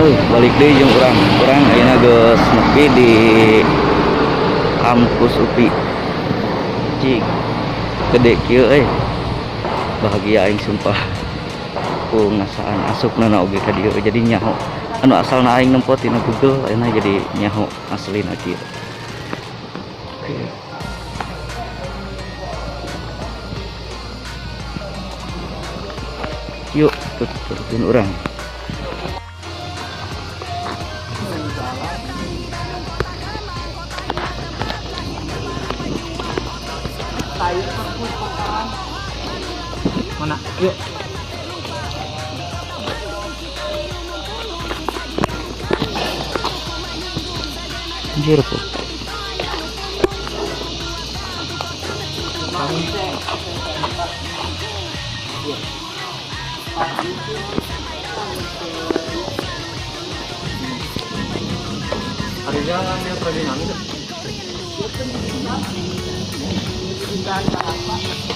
Balik deui jeung urang. Urang ayeuna geus nepi di kampus UPI. Cik. Gede kieu euy. Bahagia aing, sumpah. Ku ngasaan asupna na oge ka dieu, jadi nyaho. Anu asalna aing nempo tina Google, ayeuna jadi nyaho aslina kieu. Oke. Yuk, tuturkeun urang. Mana? Yuk. Anjir, po. Ariza ngambil prodinan itu.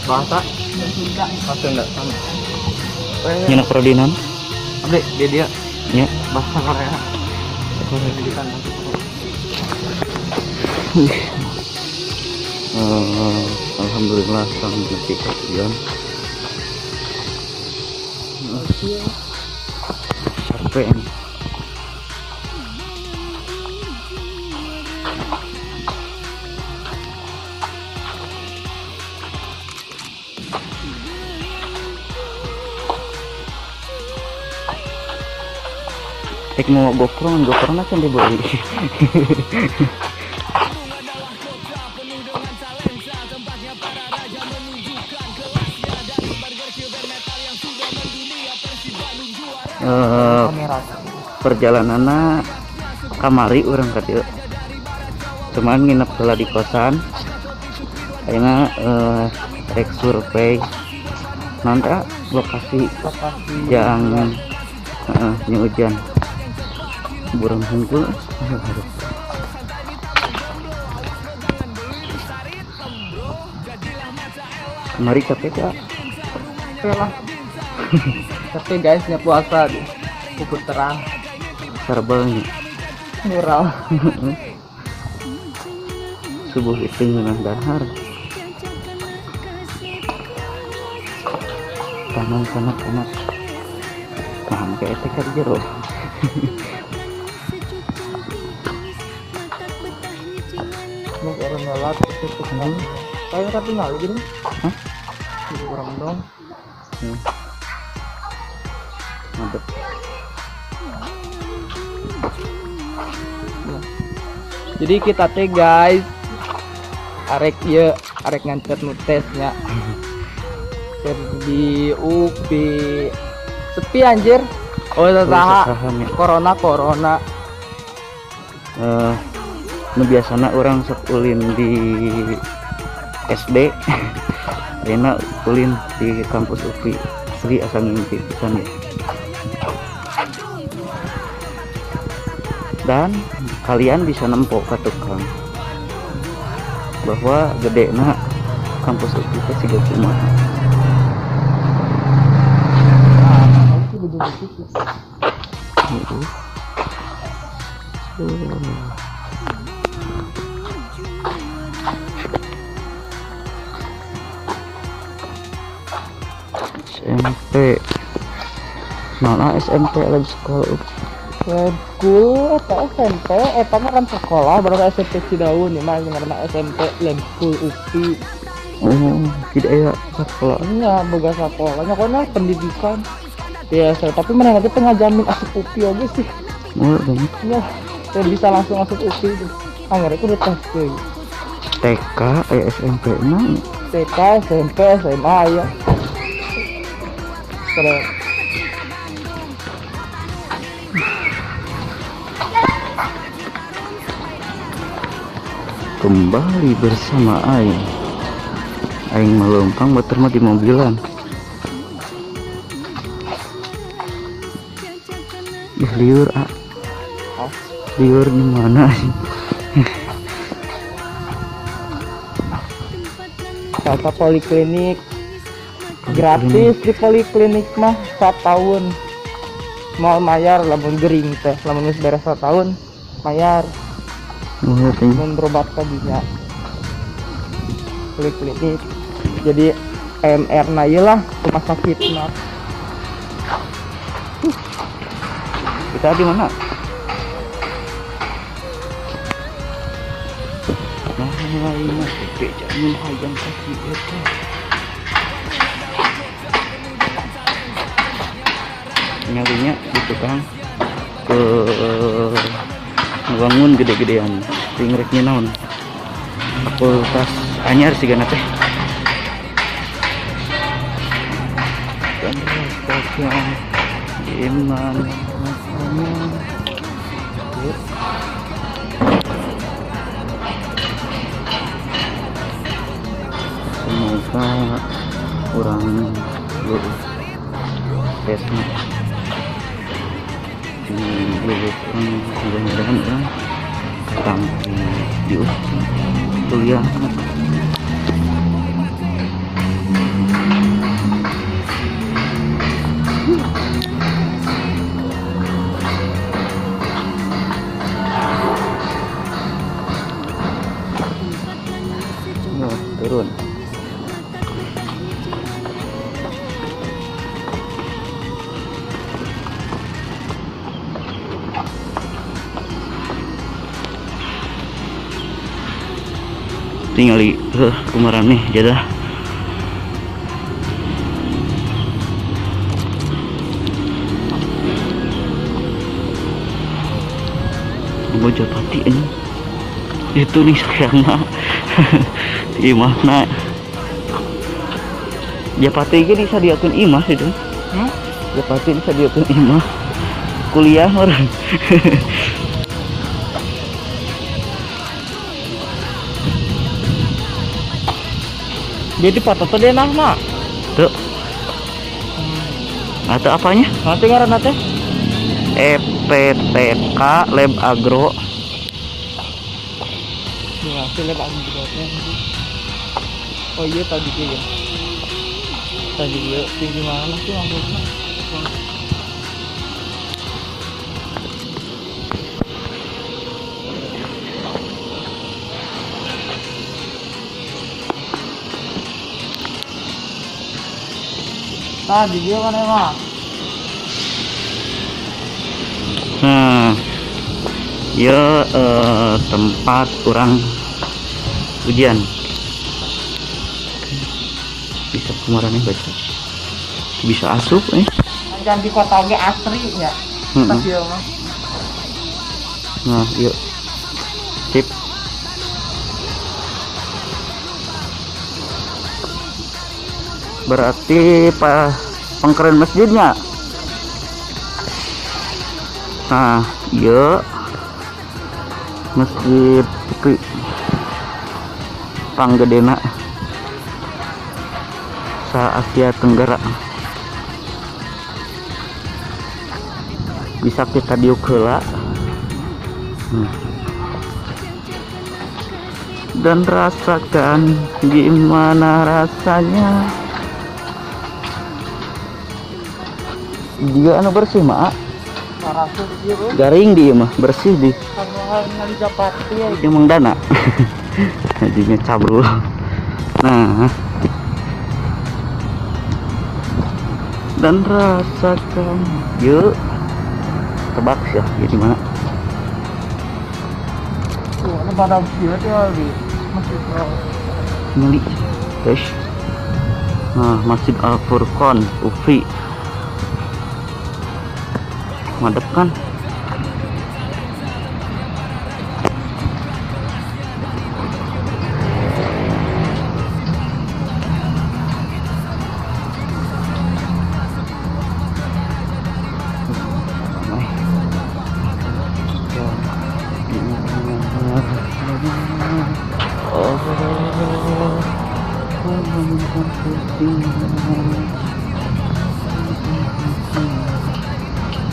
Bahasa? Bahasa enggak sama. Nyenak prodinan? Abdi, dia dia Nya. Bahasa Korea. Pendidikan bahasa Korea. Alhamdulillah kang nepi ka tujuan. Capek ini. Ek mau gokron, gokron akan dibeli. Kamera. Perjalananna kamari urang ka dieu. Cuman nginep heula di kosan. Ayeuna rek survei nanti lokasi Lokasi yang heeh, hujan. Burung hungkul. Aduh. Kamari capek ya. Oke lah. Tapi guys, nya puasa di puput terang. Sarbel Mural. Subuh itu ngeunah dahar. Taman kanak-kanak. Nah, make teh ka jero. Mau orang nolak itu tuh kan. Kayak tapi nggak gitu. Hah? Jadi orang dong. Mantep. Jadi kita teh guys, arek ieu arek ngancet nu tesnya. Tes di UPI. Sepi anjir. Oh, saha. Saha nya? Corona corona. Nu biasana urang sok ulin di SD. Ayeuna ulin di kampus UPI. Asli asa ngimpi pisan ya. Dan kalian bisa nempo ka tukang bahwa gedena kampus UPI teh siga kumaha. Heeh. SMP. Mana SMP lagi sekolah? Lab School eta SMP, eta mah kan sekolah baru SMP Cidaun ya mah ngaranna SMP Lab School UPI. Oh, tidak ya sekolah. Nya boga sekolahnya kono pendidikan. Biasa, tapi mana nanti tengah jamin asup UPI oge sih. Oh, dong. Ya, teu bisa langsung asup UPI tuh. Angger iku udah tes deui. TK, SMP na. TK, SMP, SMA ya. Keren. Kembali bersama aing. Aing melumpang batur mah di mobilan. Ih, liur, ah. Hah? Liur gimana sih? Kata poliklinik gratis di poliklinik mah setahun. Moal mayar lamun gering teh, lamun geus beres tahun mayar. Oh, teh. Mun berobat ka dinya. Poliklinik. Jadi MR na ieu lah rumah sakit nah. Kita di mana? Nah, lain mah gede jamin hayang kaki eta. Nyalinya di tukang ke bangun gede-gedean ting rek naon fakultas anyar sigana teh. Dan rasanya gimana rasanya. Yuk. Semoga urang lulus tesnya, lulus urang, mudah-mudahan urang sampai di kuliah. Nah, turun. Tinggali kumaran nih jadah. Mojopati ini itu nih sayangna imahna Japati ge disadiakeun imah itu. Hmm? Japati disadiakeun imah kuliah orang. Dia di foto tuh dia nah mah. Tuh. Atau apanya? Nanti ngaranna teh? EPTK Lab Agro. Ya, si Lab Agro teh. Oh iya tadi dia ya. Tadi dia tinggi mana sih maksudnya? Tadi dia kan emang. Nah, ya tempat orang ujian. Bisa kemarin baca. Bisa asup eh. Jangan di kota ge asri ya. Heeh. Nah, yuk. Sip. Berarti pak pengkeren masjidnya. Nah, iya masjid Putri Panggedena sa Asia Tenggara. Bisa kita diuk heula. Dan rasakan gimana rasanya. Dia anu bersih mah. Garing dia mah bersih di. Emang dana. Jadinya cabrul. Nah. Dan rasakan. Yuk. Tebak sih ya, jadi mana? Tuh, ada pada ya di masjid. Nyali, guys. Nah, Masjid Al Furqon UFI. Madep kan?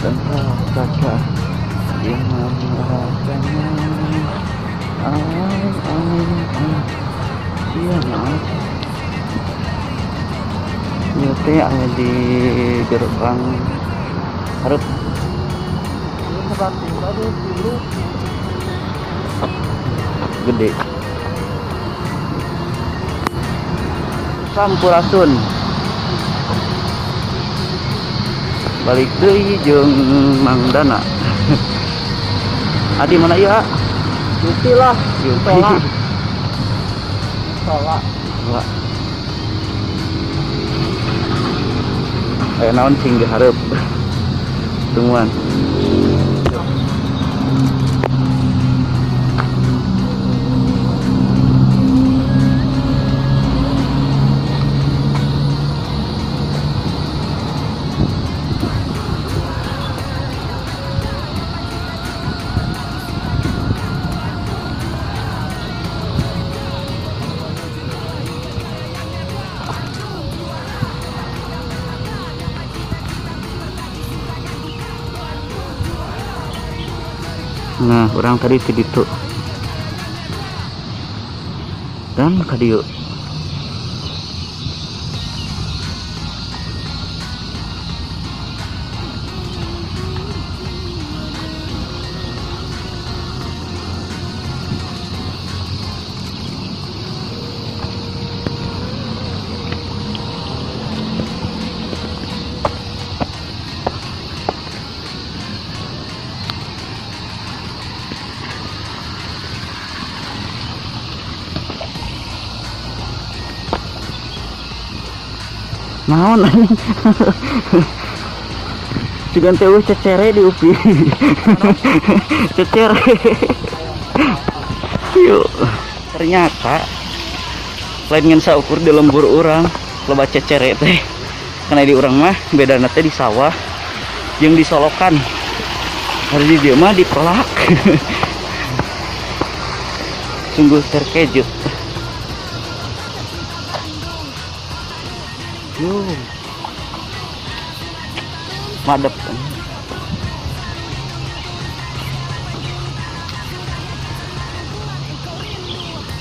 Dan rasakan gimana rasanya. Iya teh aya di gerbang hareup. Batu, aduh, dulu. Gede. Sampurasun. Balik deui jeung Mang Dana. Adi mana ieu? Yupi lah. Yupi. Tolak. Tolak. Wah. Aya naon sing dihareup. Tungguan. Nah, orang tadi ti ditu. Dan ka dieu. Naon anjing? Cigan teh eueuh cecere di UPI. Cecere. Yuk. Ternyata lain ngan saukur di lembur urang loba cecere teh. Karena di urang mah bedana teh di sawah jeung di solokan. Hari di dieu mah dipelak. Sungguh terkejut. Yo. Madep.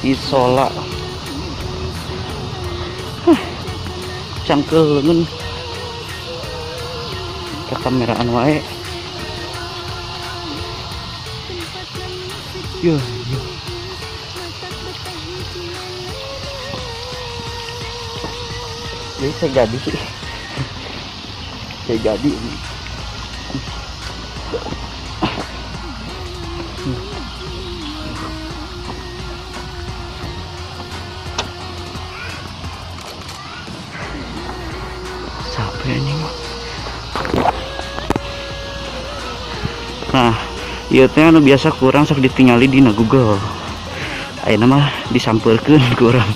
Isola. Huh. Cangkel leungeun. Kakameraan wae. Yo, yo. Jadi saya jadi. Saya jadi. Sampai ini mah. Nah, ieu teh anu biasa kurang sok ditingali dina Google. Ayeuna mah disampeurkeun ku urang.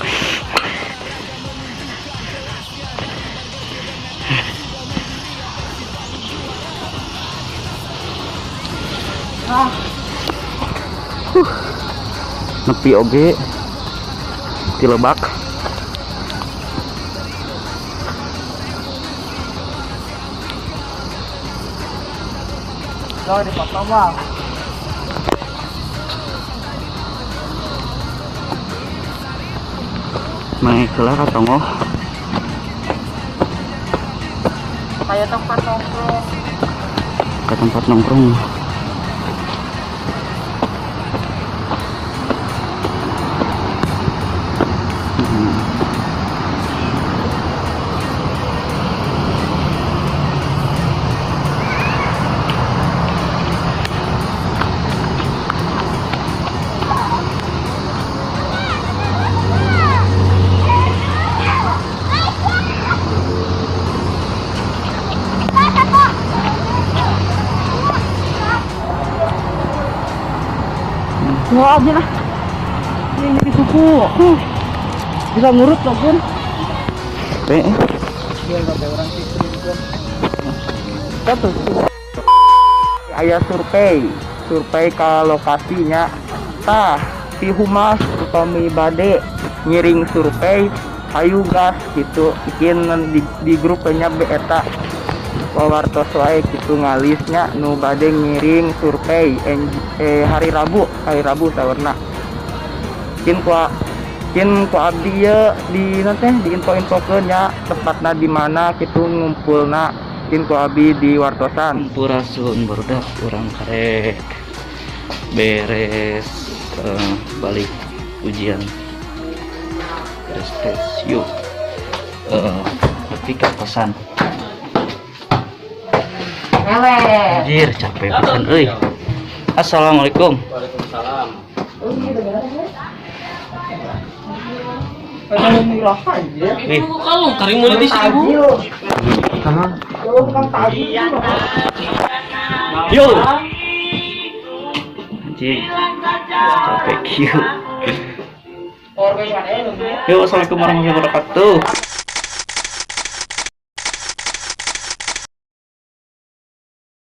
Nepi oge tilebak. Lo dipotong bang. Naik heula ka tonggoh. Kayak tempat nongkrong. Ke tempat nongkrong. Wah, aja lah. Ini di suku. Bisa ngurut loh, Bun. Dia nggak ada orang sih, Bun. Satu. Aya survei ke lokasinya. Tah, si humas upami bade ngiring survei, hayu gas gitu. Bikin di grupnya eta. Wawartos wae gitu ngalisnya nu bade ngiring survei hari Rabu, hari Rabu saurna. Kin ku abdi ye di nanti di info-infokeun nya tepatna di mana kitu ngumpulna. Mungkin ku abi diwartosan. Sampurasun, barudak. Urang karek beres balik ujian, beres tes. Yuk, nepi ka kosan. Anjir, capek pisan euy. Assalamualaikum. Waalaikumsalam. Wih. Kalau kering mulai di 1.000. Yo. Anjir, capek kieu. Yo, assalamualaikum warahmatullahi wabarakatuh.